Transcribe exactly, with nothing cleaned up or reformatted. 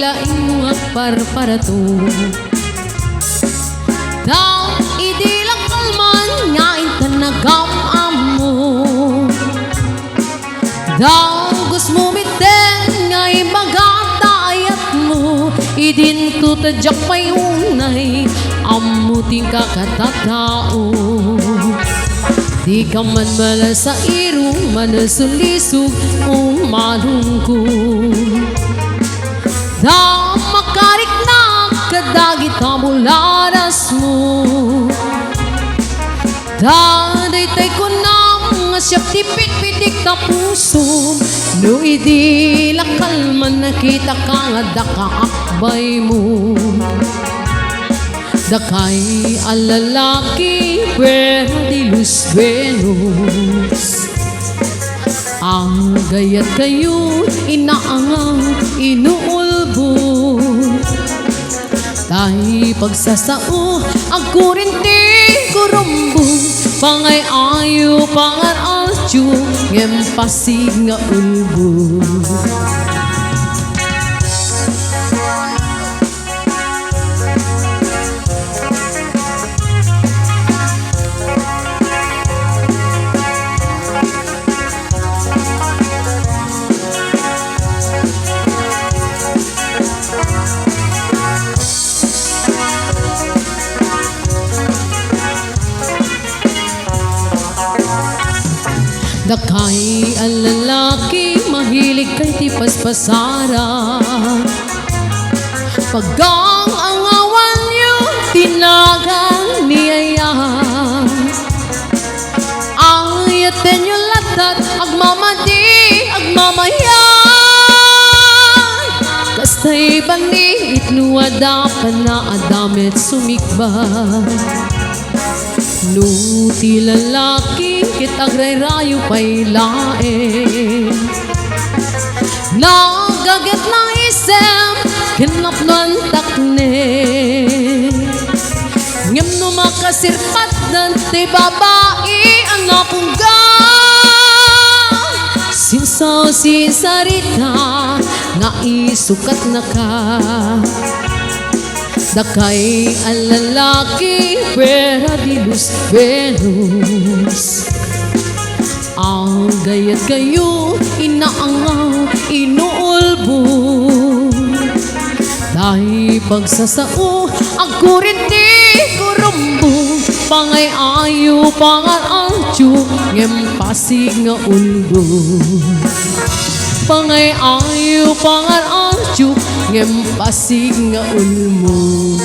Laing mo agparparato. Ta idi lakal man nga intan nagam-ammo. Dagus mo miten nga ibaga ta ayatmo, idinto ta diak pay unay ammo ti inkakatattao. Dika man malasairum, manasulisog, umalongko. Ta makariknak kadagita bularasmo. Ta daytay kunam nga siak ti pitpitik ta pusom, no idi lakal man nakitaka nga daka akbaymo. Dakay a lalaki, puwera di los buenos. Agayat kayo, inaangaw, inuulbod. Tay pagsasao, agkurin ti kurumbo. Pangay-ayo, pangar-atyo, ngem pasig nga ulbod. Dakay a lalaki, mahilig kay ti paspasara. Pagang-angawanyo ti nagan ni Yaya. Ayatenyo lattan, agmamadi, agmamaya. Kastay bani, itno adda panaadam met sumikba. No ti lalaki ket agrayrayo pay laeng, nagaget na isem ken napnoan takne. Ngem no makasirpatdan ti babai a napunggan, sinsaw-sinsarita nga isukatnaka. Dakay a lalaki, puwera di los buenos. Agayat kayo, inaangaw, inuulbo. Tay pagsasao, agkurin ti kurumbo. Pangay-ayo, pangar-atyo, ngem pasig nga ulbo. Pangay-ayo, pangar-atyo, ngem pasig nga ulmo.